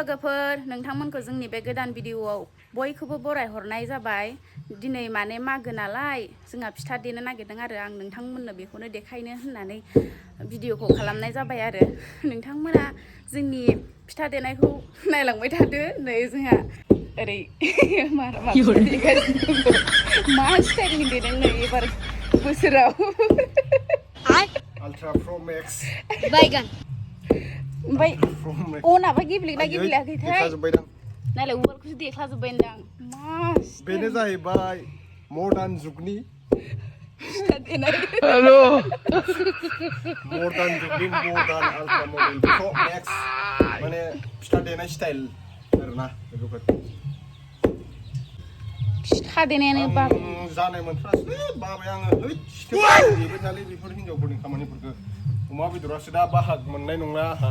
लोगोफोर नोंथांमोनखौ जोंनि बे गोदान भिडिअआव बयखौबो बराय हरनाय जाबाय दिनै माने मागो नालाय जोंहा फिथा देनो नागिरदों आरो आं नोंथांमोननो बेखौनो देखायनो होननानै भिडिअखौ खालामनाय जाबाय आरो नोंथांमोना जोंनि फिथा देनायखौ नायलांबाय थादो नै जोंहा ओरै मा स्टाइलनि देदों नै एबार बोसोराव Ultra Pro Max बायगोन ओमफ्राय अनाबा गेब्लेना गेब्लेयाखैथाय नायलाय उवालखौसो देख्लाजोब्बाय होनदां बेनो जाहैबाय मडार्न जुगनि फिथा देनाय हेलो मडार्न जुगनि मडार्न आल्ट्रा मबाइल प्र मैक्स माने फिथा देनाय स्टाइल आरोना लोगोफोर फिथा देनायानो जानाय मोनथारासै बाबाय आङो है देबाय थालै बेफोर हिनजावफोरनि खामानिफोरखौ अमा बेदरासो दा बाहाग मोननाय नंला आहा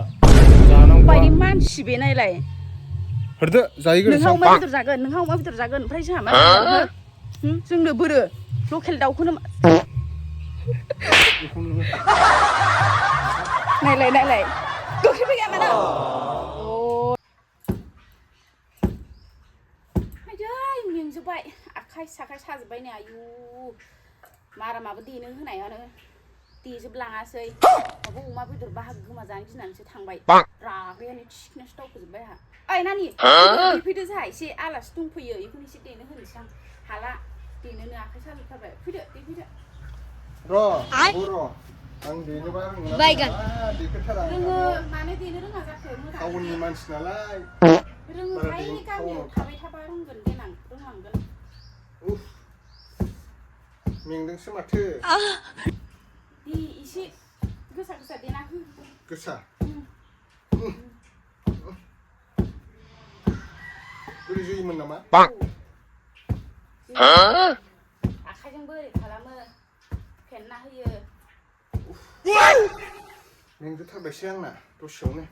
जानांगौ बायदि मानसि बे नायलाय हरदो जाहैगोन नोंहा अमा बेदर जागोन ओमफ्राय जोंहा मा जागोन जोंनो बोरो लकेल दाउखौनो नायलाय दसे फैया माना मेंजोब्बाय आखाइ साखाइ साजोब्बाय नै आयु मारामाबो देनो होनायानो देजोबलाङासै माबा अमा बेदर बाहागो गोमा जानो गिनानैसो थांबाय रागायानो थिखिनासो दावखोजोब्बाय आहा ओइ नानि फैदो जोंहा एसे आलासि दंफैयो बेखौनो एसे देनो होनोसै आं हाला देनोनो आखाइ साजोबथारबाय फैदो देफैदो आं देनोबा रोङो मानो देनो रोङा जाखो टाउननि मानसि नालाय रोङोहाय गामियाव थाबाय थाबा रोंगोन देनां रोंलांगोन मेंदोंसो माथो दे एसे गोसा देना हो गोसा बोरै जोयोमोन नामा आखाइजोंबो ओरै खालामो फेन्ना होयो मेंजोबथारबायसो आंना दसेयावनो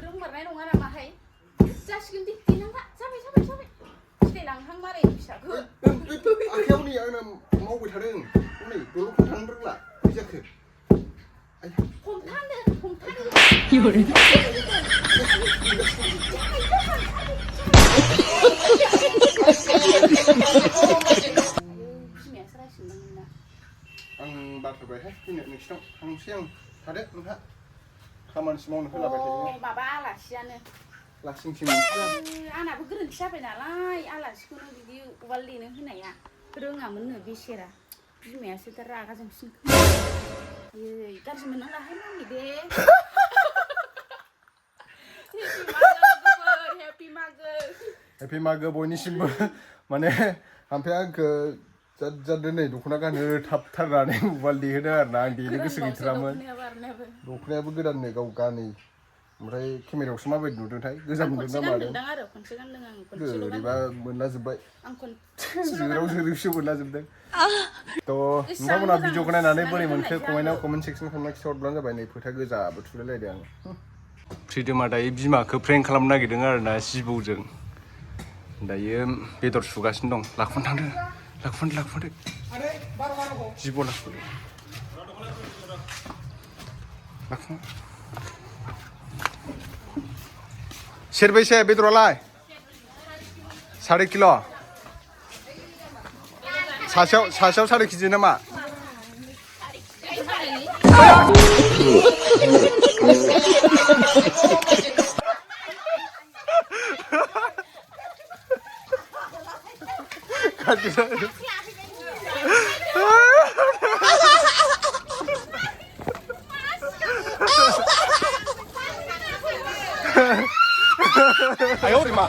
रोंमारनाय नङा नामाहाय जासिगोन दे देनांला जाबाय फिथाइ लांहां मारै फिसाखौ आखायाव नै आंना मावबाय थादों नै दल'खौ थांनो रोंला बै जाखो हमथानो बिमायासो रायसिनदोंमोन ना आं बाथारबायहाय फैनो नोंसिनाव थांसै आं थादो नोंहा खामानिसो मावनो होलाबाय थायो माबा आलासियानो लासिंसिं आंनाबो गोरोन्थि जाबाय नालाय आलासिखौनो बिदि उवाल देनो होनाया रोङामोननो बेसेरा बिमायासो दा रागा जोंसिन गाज्रि मोननांलाहाय मामि दे हेपि मागो बयनिसिमबो माने हाम्फेया आंखौ जाद नै दख'ना गाननो थाबथारनानै उवाल देहोदों आरोना आं देनो गोसो गैथारामोन दख'नायाबो गोदाननो गाव गानै ओमफ्राय केमेरायावसो माबायदि नुदोंथाय गोजाम नुदों ना मादों बोरैबा मोनलाजोब्बाय जोरावसो मोनलाजोबदों थ' नोंथांमोना भिडिअखौ नायनानै बोरै मोनखो कमेन्ट सेक्सन खालामना खिथाहरब्लानो जाबाय नै फोथा गोजाबो थुलायलायदों आं फ्रिदोमा दायो बिमाखौ प्रेंक खालामनो नागिरदों आरोना जिबौजों दायो बेदर सुगासिनो दं लाखुन थांदो लाखुन जिबौ लाखुन सेरबैसे बेदरालाय 1.5 किल' सासेयाव 1.5 केजि नामा哎呦我的妈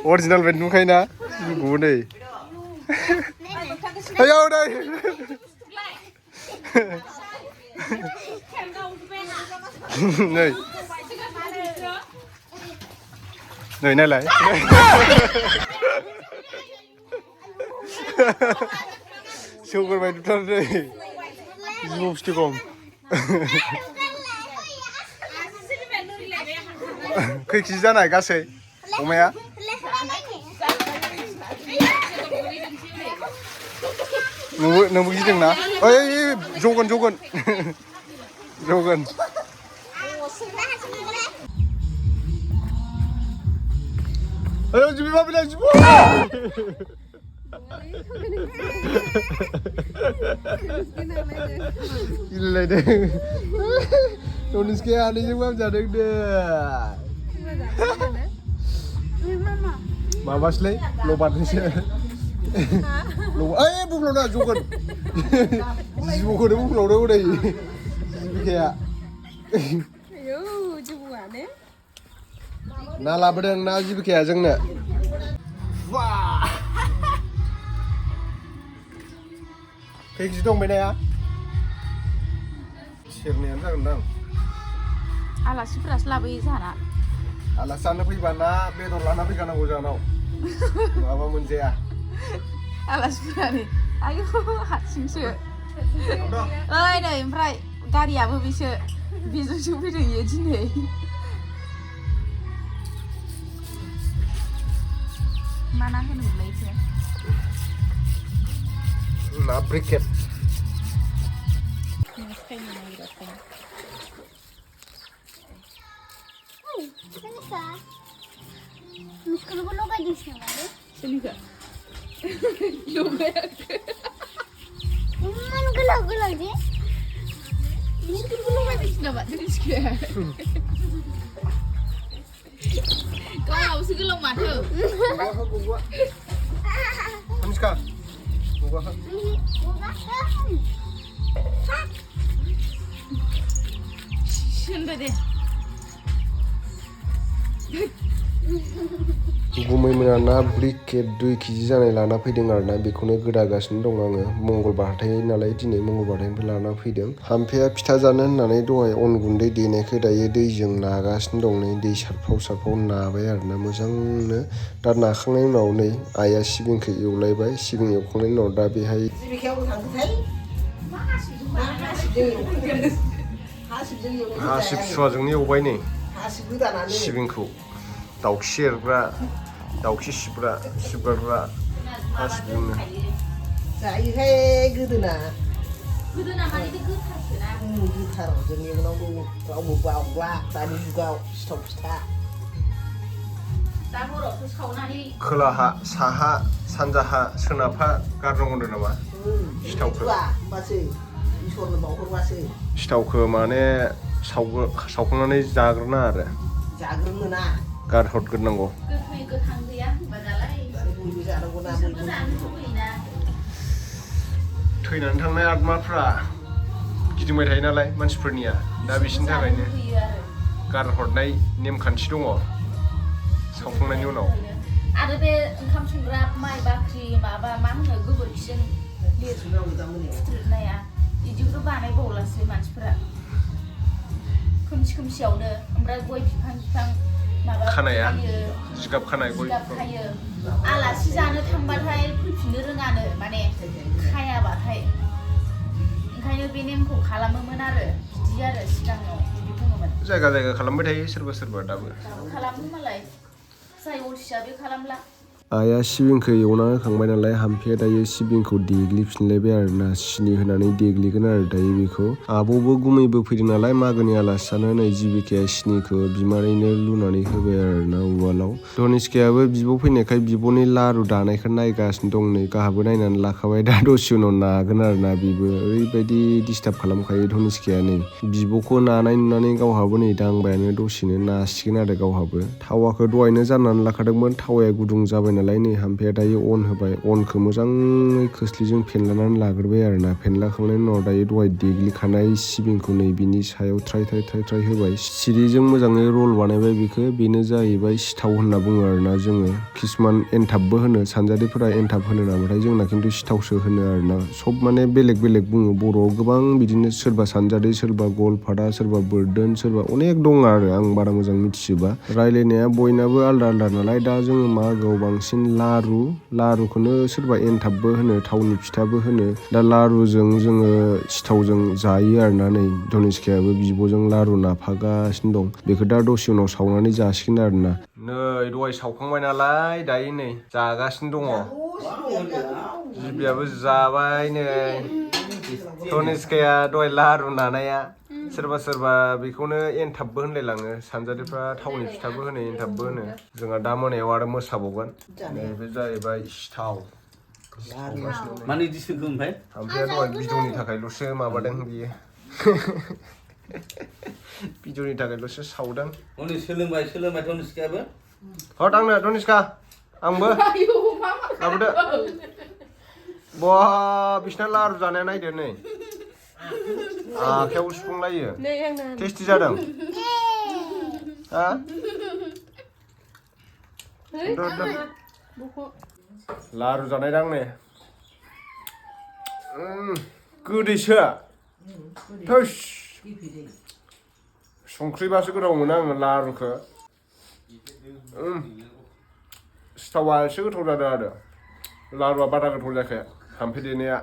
！Original band नुखायोना जिबौखौ नै आयौ नै नै नायलाय सौगोरबाय दुथारदै जिबौ फिथिगम खै केजि जानाय गासै अमाया नोंबो गिदोंना ओइ जगोन जगोन जगोन Ayo jibi ma bilang jibi. Gila deh. Tunis kayak aneh juga jadi deh. Babas leh, lobat nih sih. Lobat, bukan lobat juga. Jibi kau deh bukan lobat udah. Jibi kayak. Ayo, jibi aneh. Na laboran na jibi kayak jengnya. Wah. Kayak gitu dong beda ya. Sirnian जागोन दां. आलासिफोरासो लाबोयो जाना. आलासियानो फैबाना बेदर लाना फैखानांगौ जानाव. नङाबा मोनजाया. आलासिफोरानो आयु हारसिंसो. ओइ नै ओमफ्राय गारियाबो बेसो बेजोंसो फैदों इयो दिनै. मा ना होनोमोनलाय इखो? ना briquette. Miskul lo gak di sini lagi? Sini gak? Lumayan. Mana gelag-gelag deh? Miskul lo gak di sini pak? Jadi sekian. Kau nggak usah gelang mata. Gua. Aniska. Gua. Şunda de. गुमैमोना ना briquette 2 केजि जानाय लाना फैदों आरोना बेखौनो गोदागासिनो दं आङो मंगलबार हाथाय नालाय दिनै मंगलबार हाथायनिफ्राय लाना फैदों हाम्फेया फिथा जानो होननानै दहाय अन गुन्दै देनायखौ दायो दैजों नागासिनो दं नै दै सारफाव नाबाय आरोना मोजांनो दा नाखांनायनि उनाव नै आइया सिबिंखौ एवलायबाय सिबिं एवखांनायनि उनाव दा बेहाय हासिब सुवाजोंनो एवबाय नै सिबिंखौ दाउखि सेरग्रा दाउखि सिबग्रा हासिबजोंनो जायोहाय गोदोना माने बे गोथारसोना गोथाराव जों एवनांगौ रावबो बावला दानि जुगाव सिथाव फिथा दा हरावसो सावनानै खोलाहा साहा सानजाहा सोनाबहा गारनांगौ होनदों नामा सिथावखौ होमबासो इसोरनो बावहरबासो सिथावखौ माने सावखांनानै जाग्रोना आरो जाग्रोनो ना गारहरग्रोनांगौ गोखै गोथां गैया होनबा दालाय बयबो जानांगौ ना बिसोरबो जानो लुबैयोना थैनानै थांनाय आत्माफ्रा गिदिंबाय थायो नालाय मानसिफोरनिया दा बिसोरनि थाखायनो गारहरनाय नेमखान्थि दङ सावखांनायनि उनाव आरो बे ओंखाम संग्रा माइ बाख्रि माबा मा होनो गोबोरखिजों लिरनाया बिदिखौ बानायबावलासो मानसिफोरा खोमसियावनो ओमफ्राय गय बिफां माबा खानाया जिगाब खानाय गय खायो आलासि जानो थांबाथाय फैफिननो रोङानो माने खायाबाथाय ओंखायनो बे नेमखौ खालामोमोन आरो बिदि आरो सिगाङाव बिदि बुङोमोन जायगा सोरबा सोरबा दाबो खालामो मालाय जाय अलसिया बे खालामला आइया सिबिंखौ एवना होखांबाय नालाय हाम्फेया दायो सिबिंखौ देग्लिफिनलायबाय आरोना सिनि होनानै देग्लिगोन आरो दायो बेखौ आब'बो गुमैबो फैदों नालाय मागोनि आलासि जानो नै जिबिकाया सिनिखौ बिमानैनो लुनानै होबाय आरोना उवालाव धनिस्कायाबो बिब' फैनायखाय बिब'नि लारु दानायखौ नायगासिनो दं नै गाहाबो नायनानै लाखाबाय दा दसे उनाव नागोन आरोना बेबो ओरैबायदि डिस्टार्ब खालामखायो धनिस्काया नै बिब'खौ नानाय नुनानै गावहाबो नै दांबायानो दसेनो नासिगोन आरो गावहाबो थावाखौ दहायनो जाननानै लाखादोंमोन थावाया गुदुं जाबाय नालाय नै हाम्फेया दायो अन होबाय अनखौ मोजाङै खोस्लिजों फेनलानानै लाग्रोबाय आरोना फेनलाखांनायनि उनाव दायो दहाय देग्लिखानाय सिबिंखौ नै बिनि सायाव थ्राय होबाय सिरिजों मोजाङै रल बानायबाय बेखौ बेनो जाहैबाय सिथाव होनना बुङो आरोना जोङो किसुमान एनथाबबो होनो सानजारिफोरा एनथाब होनो नामाथाय जोंना खिन्थु सिथावसो होनो आरोना सब माने बेलेग बुङो बर'आव गोबां बिदिनो सोरबा सानजारि सोरबा गलपारा सोरबा बोरदोन सोरबा अनेक दं आरो आं बारा मोजां मिथिजोबा रायलायनाया बयनाबो आलदा नालाय दा जोङो मागोआव बांसिन बांसिन लारुखौनो सोरबा एनथाबबो होनो थावनि फिथाबो होनो दा लारुजों जोङो सिथावजों जायो आरोना नै धनिसकायाबो बिब'जों लारु नाफागासिनो दं बेखौ दा दसे उनाव सावनानै जासिगोन आरोना नै दहाय सावखांबाय नालाय दायो नै जागासिनो दङ जिबियाबो जाबाय नै धनिसकाया दहाय लारु नानाया सोरबा बेखौनो एनथाबबो होनलायलाङो सानजारिफ्रा थावनि फिथाबो होनो एनथाबबो होनो जोंहा दा मोनायाव आरो मोसाबावगोन नैबे जाहैबाय सिथाव मानो इदि सोखो ओमफ्राय ओमफ्राय दहाय भिडिअनि थाखायल'सो माबादों बियो भिडिअनि थाखायल'सो सावदों हनै सोलोंबाय धनिसकायाबो हर आंनो धनिसका आंबो लाबोदो बा बिसिना लारु जानाया नायदो नै आखायाव सुफुंलायो टेस्टि जादों हा लारु जानाय दां नै गोदैसो थोस संख्रिबासो गोथाव मोनो आङो लारुखौ सिथावा एसे गोथाव जादों आरो लारुआ बारा गोथाव जायाखै हाम्फे देनाया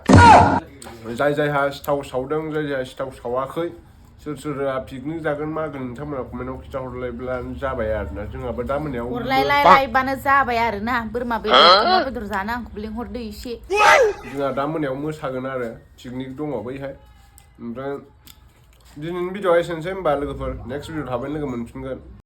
जायहा सिथाव सावदों जायहा सिथाव सावाखै सोरहा पिकनिक जागोन मागोन नोंथांमोना कमेन्टआव खिन्थाहरलायब्लानो जाबाय आरोना जोंहाबो दा मोनायाव हरलायलायबानो जाबाय आरोना बोरमा बेदर जानो आंखौ लिंहरदो एसे जोंहा दा मोनायाव मोसागोन आरो पिकनिक दङ बैहाय ओमफ्राय दिनैनि भिडिअआ एसेनोसै होमबा लोगोफोर नेक्स्ट भिडिअ थाबैनो लोगो मोनफिनगोन